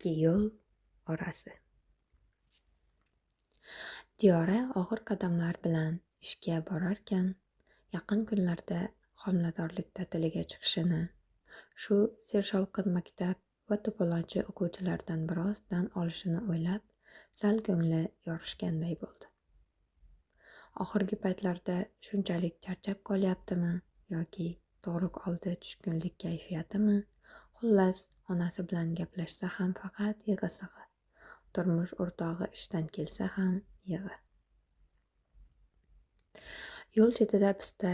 Ikki yo'l orasi. Diyora og'ir qadamlar bilan ishga borarkan, yaqin kunlarda homiladorlik ta'tiliga chiqishini, shu sershovqin maktab va to'polonchi o'quvchilardan biroz dam olishini o'ylab, sal ko'ngli yorishganday bo'ldi. Oxirgi paytlarda shunchalik charchab qolyaptimi yoki tug'ruq oldi tushkunlik kayfiyatimi, xullas, onasi bilan gaplashsa ham faqat yig'i-sig'i, turmush o'rtog'i ishdan kelsa ham yig'i. Yo'l chetida pista,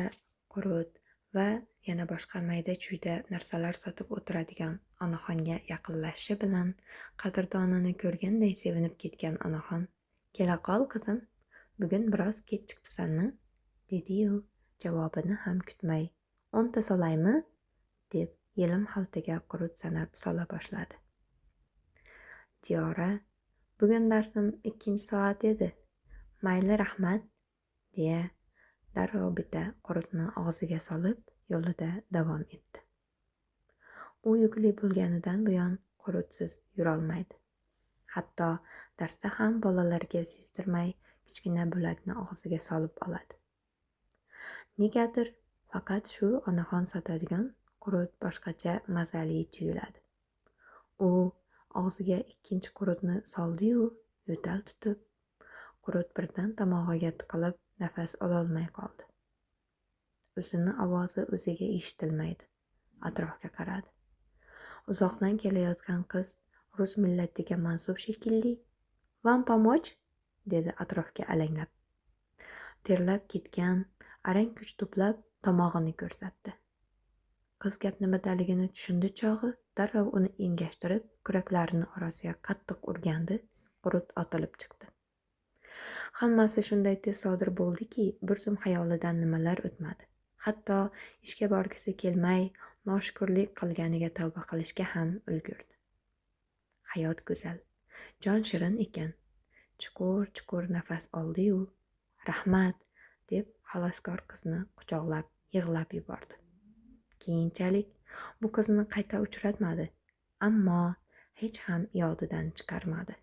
qurut va yana boshqa mayda-chuyda narsalar sotib o'tiradigan onaxonga yaqinlashishi bilan qadrdonini ko'rganday sevinib ketgan onaxon, "Kela qol, qizim, bugun biroz kech chiqibsanmi?" dedi-yu, javobini ham kutmay, "10 ta solaymi?" deb yelim xaltaga qurut sanab sola boshladi. Diyora, "Bugun darsim 2 soat edi. Mayli, rahmat", deya darrov bitta qurutni og'ziga solib, yo'lida davom etdi. U yukli bo'lganidan buyon qurutsiz yurolmaydi. Hatto darsda ham bolalarga sezdirmay kichkina bo'lakni og'ziga solib oladi. Negadir faqat shu onaxon sotadigan qurut boshqacha mazali tuyuladi. U og'ziga 2 qurutni soldi-yu, yo'tal tutib, qurut birdan tomog'iga tiqilib, nafas ololmay qoldi. O'zini ovozi o'ziga eshitilmaydi. Atrofga qaradi. Uzoqdan kelayotgan qiz rus millatiga mansub shekilli. "Вам помочь?" dedi atrofga alanglab. Terlab ketgan, arang kuch to'plab tomog'ini ko'rsatdi. Qiz gap nimadaligini tushundi chog'i, darrov uni engashtirib, kuraklarini orasiga qattiq urgandi, qurut otilib chiqdi. Hammasi shunday tez sodir bo'ldiki, bir zum xayolidan nimalar o'tmadi. Hatto ishga borgisi kelmay, noshukurlik qilganiga tavba qilishga ham ulgurdi. Hayot go'zal, jon shirin ekan. Chuqur-chuqur nafas oldi-yu, "Rahmat", deb xaloskor qizni quchoqlab yig'lab yubordi. Keyinchalik bu qizni qayta uchratmadi, ammo hech ham yodidan chiqarmadi.